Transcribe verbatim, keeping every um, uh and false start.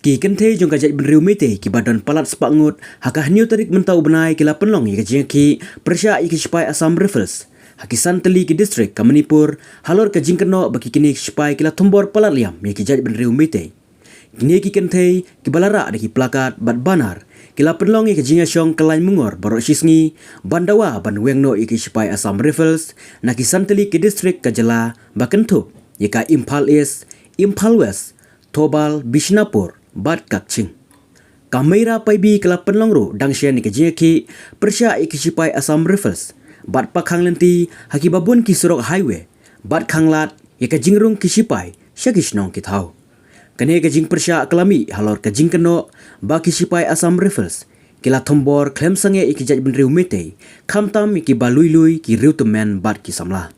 Ki kynthei jong ka jaitbynriew Meitei kiba don palat spah ngut ha ka hynñiew tarik mynta u bnai ki la pynlong ïa ka jingïakhih pyrshah ïa ki shipai Assam Rifles ha ki san tylli ki district ka Manipur halor ka jingkynnoh ba ki kine ki shipai ki la thombor palat liam ïa ki jaitbynriew Meitei. Kine ki kynthei kiba la rah da ki placard bad banner ki la pynlong ïa ka jingïashong kyllain mungor baroh shisngi ban dawa ban weng noh ïa ki shipai Assam Rifles na ki san tylli ki district ka jylla ba kynthup ïa ka Imphal East, Imphal West, Thoubal, Bishnupur bad Kakching. Ka Meira Paibi ka la pynlong ruh dang shen ïa ka jingïakhih pyrshah ïa ki shipai Assam Rifles bad pakhang lynti ha kiba bun ki surok highway bad khang lad ïa ka jingrung ki shipai sha ki shnong ki thaw. Kane ka jingpyrshah ka la mih halor ka jingkynnoh ba ki shipai Assam Rifles ki la thombor khlem sangeh ïa ki jaitbynriew Meitei, khamtam ïa kiba lui lui ki riewtymmen bad ki samla.